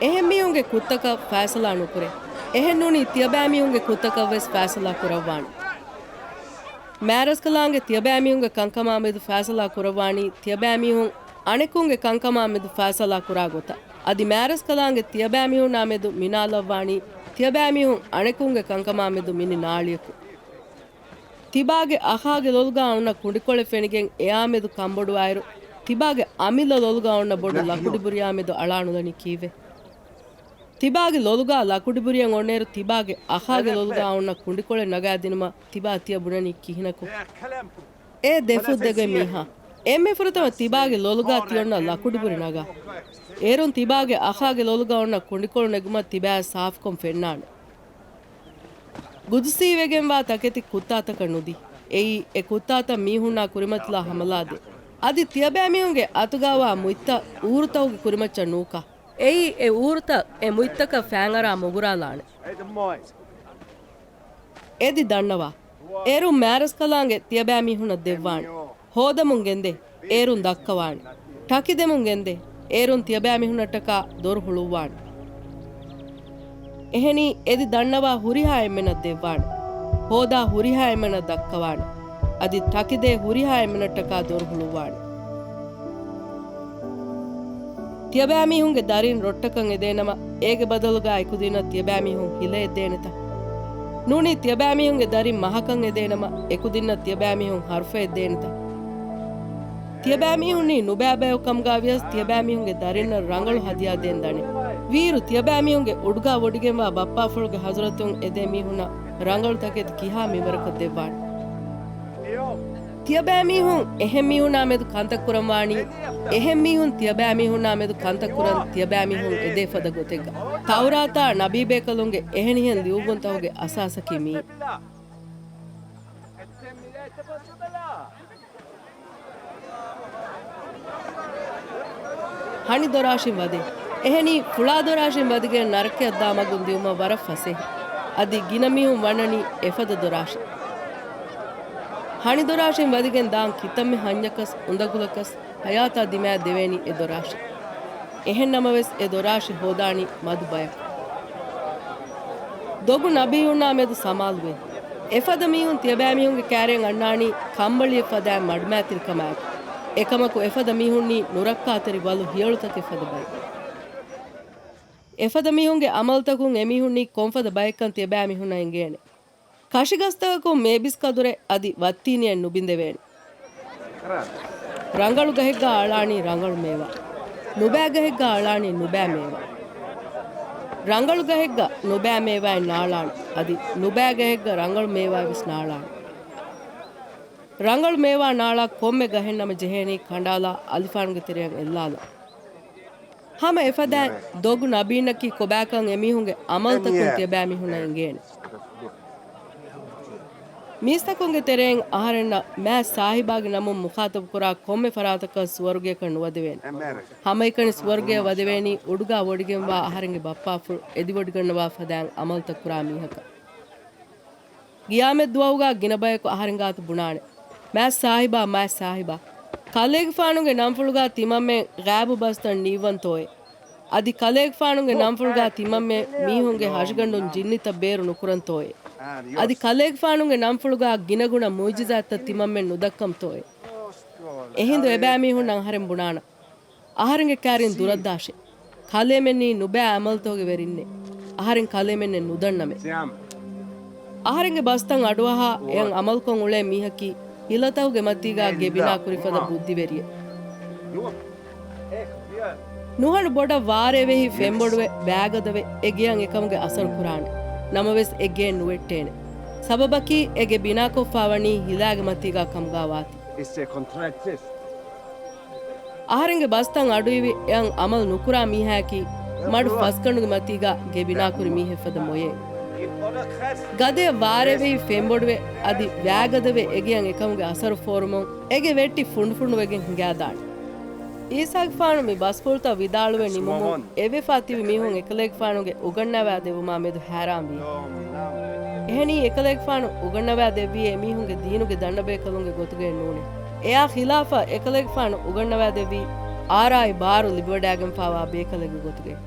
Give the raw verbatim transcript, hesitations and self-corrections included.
އެހެން މީހުންގެ ކުށްތަކަށް ފައިސަލާ ނުކުރޭ. އެހެން ނޫނީ ތިޔަބައިމީހުންގެ ކުށްތަކަށްވެސް ފައިސަލާ ކުރައްވާނެ. މާރަސްކަލާނގެ ތިޔަބައިމީހުންގެ ކަންކަމާމެދު ފައިސަލާ ކުރައްވާނީ ތިޔަބައިމީހުން އަނެކުންގެ ކަންކަމާމެދު ފައިސަލާ ކުރާ ގޮތަށް. އަދި މާރަސްކަލާނގެ ތިޔަބައިމީހުންނާމެދު މިނާލައްވާނީ ތިޔަބައިމީހުން އަނެކުންގެ ކަންކަމާމެދު މިނި ނާޅިޔަކު. ތިބާގެ އަޚާގެ ލޮލުގާ އޮންނަ ކުނޑިކޮޅެއް ފެނިގެން އެއާމެދު ކަންބޮޑުވާއިރު، ތިބާގެ އަމިއްލަ ލޮލުގާ އޮންނަ ބޮޑު ލަކުޑިބުރިޔާމެދު އަޅާނުލަނީ ކީއްވެ؟ ތިބާގެ ލޮލުގާ ލަކުޑިބުރިޔަން އޮންނައިރު، ތިބާގެ އަޚާގެ ލޮލުގާ އޮންނަ ކުނޑިކޮޅެއް ނަގާދިނުމަށް ތިބާ ތިޔަ ބުނަނީ ކިހިނަކު؟ އޭ ދެފުށްދެގޮތް މީހާ، އެންމެ ފުރަތަމަ ތިބާގެ ލޮލުގާ ތިއޮންނަ ލަކުޑިބުރި ނަގާ. އޭރުން ތިބާގެ އަޚާގެ ލޮލުގަ އޮންނަ ކުނޑިކޮޅު ނެގުމަށް ތިބާ ސާފުކޮށް ފެންނާނެ. ގުދުސީވެގެންވާ ތަކެތި ކުއްތާތަކަށް ނުދީ. އެއީ އެ ކުއްތާތައް މީހުންނާ ކުރިމަތިލާ ހަމަލާ ދޭ. އަދި ތިޔަބައިމީހުންގެ އަތުގާވާ މުއްތައް އޫރުތަކުގެ ކުރިމައްޗަށް ނޫކާ. އެއީ އެ އޫރުތައް އެ މުއްތަކަށް ފައިންއަރާ މުގުރާލާނެ. އެދި ދަންނަވާ. އޭރުން މާރަސްކަލާނގެ ތިޔަބައިމީހުންނަށް ދެއްވާނެ. ހޯދަމުން ގެންދޭ. އޭރުން ދައްކަވާނެ. ޓަކިދެމުން ގެންދޭ. އޭރުން ތިޔަބައިމީހުންނަށްޓަކާ ދޮރު ހުޅުއްވާނެ. އެހެނީ، އެދި ދަންނަވާ ހުރިހާ އެންމެނަށް ދެއްވާނެ. ހޯދާ ހުރިހާ އެންމެނަށް ދައްކަވާނެ. އަދި ޓަކިދޭ ހުރިހާ އެންމެނަށްޓަކާ ދޮރު ހުޅުއްވާނެ. ތިޔަބައިމީހުންގެ ދަރިން ރޮއްޓަކަށް އެދޭނަމަ، އޭގެ ބަދަލުގާ އެކުދިންނަށް ތިޔަބައިމީހުން ހިލައެއް ދޭނެތަ؟ ނޫނީ ތިޔަބައިމީހުންގެ ދަރިން މަހަކަށް އެދޭނަމަ، އެކުދިންނަށް ތިޔަބައިމީހުން ހަރުފައެއް ދޭނެތަ؟ ތިޔަބައިމީހުންނީ ނުބައިބަޔަކު ކަމުގާ ވިޔަސް، ތިޔަބައިމީހުންގެ ދަރިންނަށް ރަނގަޅު ހަދިޔާ ދޭން ދަނީ. ވީއިރު ތިޔަބައިމީހުންގެ އުޑުގާ ވޮޑިގެންވާ ބައްޕާފުޅުގެ ހަޒުރަތުން އެދޭ މީހުންނަށް ރަނގަޅު ތަކެތި ކިހާ މިންވަރަކަށް ދެއްވާނެ؟ ތިޔަބައިމީހުން އެހެން މީހުންނާ މެދު ކަންތައް ކުރަން ވާނީ، އެހެން މީހުން ތިޔަބައިމީހުންނާ މެދު ކަންތައް ކުރަން ތިޔަބައިމީހުން އެދޭ ފަދަ ގޮތެއްގަ. ތައުރާތާ ނަބީބޭކަލުންގެ އެހެނިހެން ލިޔުއްވުންތަކުގެ އަސާސަކީ މިއީ. ހަނިދޮރާށިން ވަދޭ. އެހެނީ، ފުޅާދޮރާށިން ވަދެގެން ނަރަކަޔަށް ދާ މަގުން ދިއުމަށް ވަރަށް ފަސޭހަ. އަދި ގިނަ މީހުން ވަންނަނީ އެފަދަ ދޮރާށި. ހަނިދޮރާށިން ވަދެގެން ދާން ކިތަންމެ ހަންޏަކަސް، އުނދަގުލަކަސް، ހަޔާތާ ދިމާ ދެވޭނީ އެ ދޮރާށި. އެހެން ނަމަވެސް، އެ ދޮރާށި ހޯދާނީ މަދު ބަޔަކު. ދޮގު ނަބީއުންނާ މެދު ސަމާލުވޭ. އެފަދަ މީހުން ތިޔަބައިމީހުންގެ ކާރިއަށް އަންނާނީ ކަނބަޅިއެއް ފަދައިން މަޑުމައިތިރިކަމާއެކު. އެކަމަކު، އެފަދަ މީހުންނީ ނުރައްކާތެރި ވަލު ހިޔަޅުތަކެއް ފަދަ ބައެއް. އެފަދަ މީހުންގެ އަމަލުތަކުން އެމީހުންނީ ކޮންފަދަ ބައެއްކަން ތިޔަބައިމީހުންނަށް އެނގޭނެ. ކަށިގަސްތަކަކުން މޭބިސް ކަދުރެއް އަދި ވައްތީނިއެއް ނުބިނދެވޭނެ. ރަނގަޅު ގަހެއްގަ އަޅާނީ ރަނގަޅު މޭވާ. ނުބައި ގަހެއްގަ އަޅާނީ ނުބައި މޭވާ. ރަނގަޅު ގަހެއްގަ ނުބައި މޭވާއެއް ނާޅާނެ. އަދި ނުބައި ގަހެއްގަ ރަނގަޅު މޭވާއެއް ވެސް ނާޅާނެ. ރަނގަޅު މޭވާ ނާޅާ ކޮންމެ ގަހެއް ނަމަ ޖެހޭނީ ކަނޑާލާ އަލިފާނުގެ ތެރެއަށް އެއްލާލަން. ހަމަ އެފަދައިން ދޮގު ނަބީންނަކީ ކޮބާކަން އެމީހުންގެ އަމަލުތަކުން ތިޔަބައިމީހުންނަށް އެނގޭނެ. މީސްތަކުންގެ ތެރެއިން އަހަރެންނަށް މާތް ސާހިބާގެ ނަމުން މުޚާތަބުކުރާ ކޮންމެ ފަރާތަކަށް ސުވަރުގެއަކަށް ނުވަދެވޭނެ. ހަމައެކަނި ސުވަރުގެއަށް ވަދެވޭނީ އުޑުގާ ވޮޑިގެންވާ އަހަރެންގެ ބައްޕާފުޅު އެދިވޮޑިގަންނަވާ ފަދައިން އަމަލުތައް ކުރާ މީހަކަށް. ގިޔާމަތް ދުވަހުގާ ގިނަ ބަޔަކު އަހަރެން ގާތު ބުނާނެ، މާތް ސާހިބާ، މާތް ސާހިބާ، ކަލޭގެފާނުގެ ނަންފުޅުގާ ތިމަންމެން ޣައިބު ބަސްތައް ނީއްވަންތޯއޭ؟ އަދި ކަލޭގެފާނުގެ ނަންފުޅުގާ ތިމަންމެން މީހުންގެ ހަށިގަނޑުން ޖިންނިތައް ބޭރު ނުކުރަންތޯއޭ؟ އަދި ކަލޭގެފާނުގެ ނަންފުޅުގާ ގިނަގުނަ މުޢުޖިޒާތްތައް ތިމަންމެން ނުދައްކަންތޯއޭ؟ އެހިނދު އެބައިމީހުންނަށް އަހަރެން ބުނާނަން. އަހަރެންގެ ކާރިން ދުރަށްދާށޭ. ކަލޭމެންނީ ނުބައި އަމަލުތަކުގެ ވެރިންނޭ. އަހަރެން ކަލޭމެންނެއް ނުދަންނަމޭ. އަހަރެންގެ ބަސްތައް އަޑުއަހާ އެއަށް އަމަލުކޮށް އުޅޭ މީހަކީ ހިލަތަކުގެ މަތީގާ ގެ ބިނާ ކުރި ފަދަ ބުއްދިވެރިއެއް. ނުހަނު ބޮޑަށް ވާރޭވެހި ފެންބޮޑުވެ ވައިގަދަވެ އެ ގެއަށް އެކަމުގެ އަސަރު ކުރާނެ. ނަމަވެސް އެ ގެއެއް ނުވެއްޓޭނެ. ސަބަބަކީ އެ ގެ ބިނާކޮށްފާވަނީ ހިލާގެ މަތީގާ ކަމުގާ ވާތީ. އަހަރެންގެ ބަސްތައް އަޑުއިވި އެއަށް އަމަލު ނުކުރާ މީހާއަކީ މަޑު ފަސްގަނޑުގެ މަތީގާ ގެ ބިނާކުރި މީހެއް ފަދަ މޮޔައެއް. ގަދަޔަށް ވާރޭވެހި ފެންބޮޑުވެ އަދި ވައިގަދަވެ އެގެއަށް އެކަމުގެ އަސަރު ފޯރުމުން އެގެ ވެއްޓި ފުނޑުފުނޑުވެގެން ހިނގާދާނެ. އީސާގެފާނު މި ބަސްފުޅުތައް ވިދާޅުވެ ނިމުމުން އެއްވެފާ ތިބި މީހުން އެކަލޭގެފާނުގެ އުގަންނަވާދެއްވުމާ މެދު ހައިރާންވި. އެހެނީ އެކަލޭގެފާނު އުގަންނަވާދެއްވީ އެމީހުންގެ ދީނުގެ ދަންނަބޭކަލުންގެ ގޮތުގައެއް ނޫނޭ. އެއާ ޚިލާފަށް އެކަލޭގެފާނު އުގަންނަވާދެއްވީ އާރާއި ބާރު ލިބިވަޑައިގެންފާވާ ބޭކަލެއްގެ ގޮތުގައި.